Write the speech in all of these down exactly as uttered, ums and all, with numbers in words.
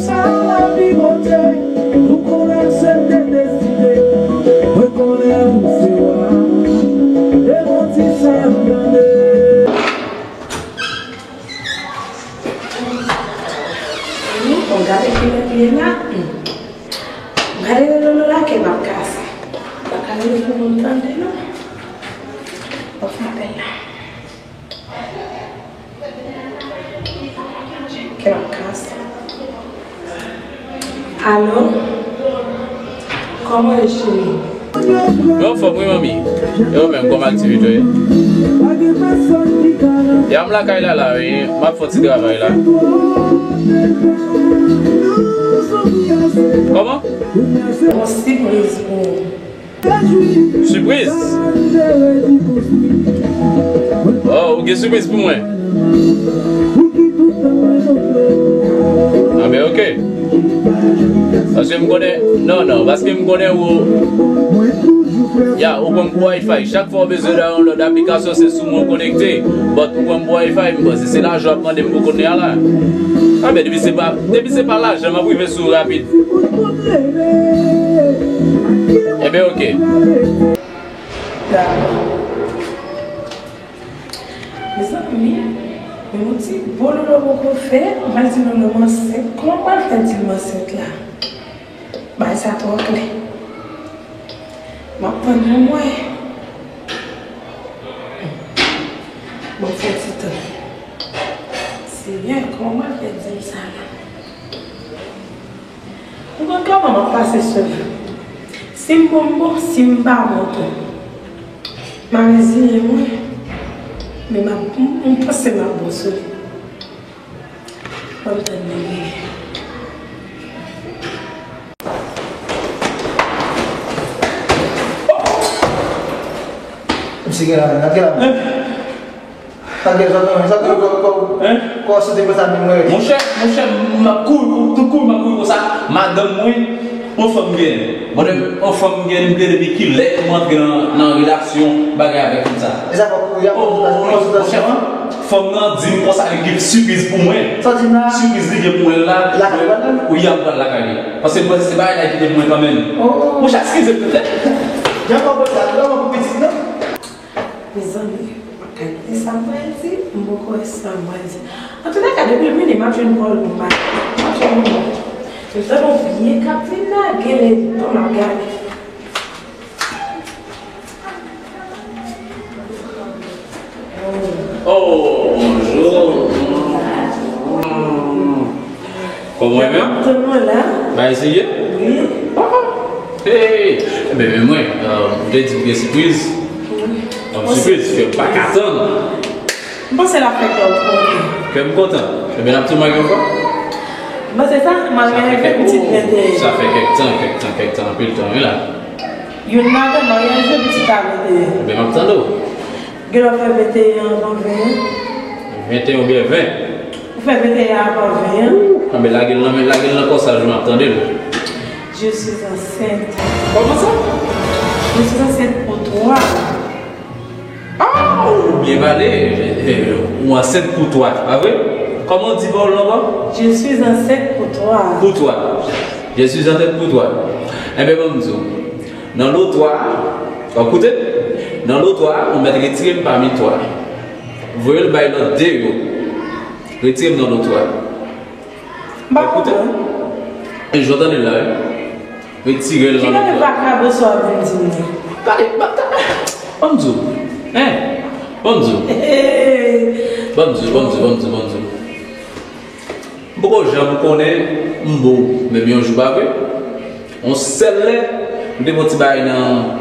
Sa lavi pote, ou konn aksepte deside. Mwen konnen ou se wa, e manti sa m tande. Bon, gade kilè l ye la. Gade lè Lolo la, kè m ap kase. Pa ka rele pou moun tande, non. Bon, fè apèl la. Kè m ap kase. Alo? Kòman w ye, cheri? Mwen anfòm wi, manmi. E ou menm, kòman aktivite w ye? Ya m lakay la, la, wi. M ap fè yon ti travay la. Kòman? Yon sipriz pou ou. Sipriz? Oh, ou gen sipriz pou mwen? Anben, oke. Paske m konnen, non, non, paske m konnen ou, ya, ou konn pou Wi-Fi. Chak fwa w bezwen download aplikasyon, se sou mwen w konekte. But ou konn pou Wi-Fi, m panse se lajan w ap mande m pou kounye a la. Anben, depi se pa, depi se pa lajan, m ap rive sou ou rapid. Enben, oke. Dakò. Mezanmi, men yon ti bololo poko fè, m al di Lolo m ansent. Kòman m pral fè di l m ansent la? Bagay sa twò klè. M ap tann pou m wè. Bon, fè ti tan. Senyè, kòman m ap fè di l sa la? Ou konn kòman m ap pase sou li. Si m bon, m bon, si m pa bon tou. M a reziyen mwen. Men m ap, m, m panse m ap bon sou li. Ban m tann li. Misye gen lamen, gad gen lamen. Sa gen, sa gen, sa gen, kò, kò, kò, sou te fè sa menm, mwen. Monchè, monchè, m ap kouri, tout kouri, m ap kouri konsa. Madanm mwen, yon fanm gen. Bon, yon fanm gen, m bliye depi kilè m antre nan, nan relasyon bagay avèk fanm sa. E sa fè w kouri a konsultasyon, konsultasyon an? Fanm nan di m konsa li gen sipriz pou mwen. Sa w di m la? Sipriz li gen pou mwen la. Lakay li pral la? Wi, y ap pral lakay li. Paske m panse se bagay la ki te pou mwen kanmenm. Oh. Monchè, eskize m, tande. Jan kò w pral la, kòman pou pitit nan? Mezanmi, m pa ka gade sa m pral di, m poko wè sa m pral di. Antoulèka, depi l vini, m ap jwenn pwòblèm, m ap jwenn pwòblèm. M tande yon vye k ap vin lage letan m ap gade. Oh, bonjou. Kòman w ye menm? Tout moun la. Bagay serye? Wi. Ah, ah. Hey, hey, hey. Enben, men mwen, euh, m te di m gen sipriz. Wi. Yon sipriz ke m pa ka tann. M panse l ap fè kè w kontan. Kè m kontan? Enben, n ap tou marye yon fwa? M panse sa, marye avèk pitit venteyen. Sa fè kèk tan, kèk tan, kèk tan, anpil tan, wi la. Youn ladan, marye avèk pitit a venteyen. Enben, m ap tande w. Gen lè w fè venteyen avan ven an? Venteyen oubyen ven? Ou fè venteyen avan ven an? Anben, lage l nan men, lage l nan kòsaj ou, m ap tande l. Je suis enceinte. Kòman sa? Je suis enceinte pour toi. Ah, ou byen pale. Eh, eh, ou ansent pou twa, pa vre? Kòman w di pawòl lan ankò? Je suis enceinte pour toi. Pour toi. Je suis enceinte pour toi. Enben, ban m di w. Nan lotwa a, w ap koute? Nan lotwa a, ou mèt retire m pami twa. Voye l bay lòt de yo. Retire m nan lotwa a. M pa konprann. E jan w tande l la, wi. Retire l nan lotwa a. Ki gade vakabon sa w ap vin di m nan? Gade, ban m di w. Hein? Ban m di w. Ban m di w, ban m di w, ban m di w, ban m di w. M poko janm konnen m bo menm yon jou, pa vre? Yon sèl lè, m te fè yon ti bagay nan,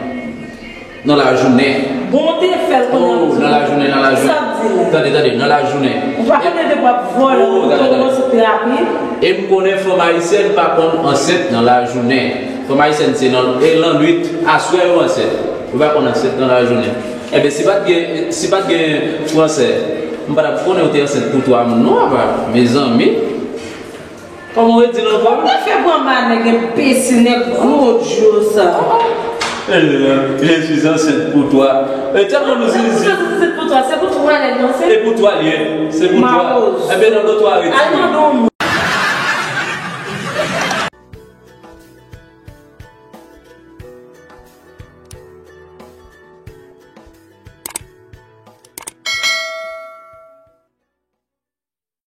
nan lajounen. Bon, w te fè l pandan lajounen. Oh, nan lajounen, nan lajounen. Sa w ap di la? Tande, tande, nan lajounen. Ou pa konnen depi w ap vòlè, ou kòmanse trape. E m konnen fanm ayisyèn pa konn ansent nan lajounen. Fanm ayisyèn se nan, e lannwit, aswè yo ansent. Yo pa konn ansent nan lajounen. Enben, si pa t gen, si pa t gen fransè, m pa t ap konnen ou te ansent pou twa moun non, apa. Mezanmi. Kòman w redi l ankò? Ou ta fè pran ba nèg enbesil, nèg gwo dyo sa. Eh, je suis enceinte pour toi. E tèlman nou zizi. Enceinte pour toi, se pou twa nèg ansent? E pou twa l ye. Se pou twa. Mawoz. Enben, nan lotwa redi. Al mande yon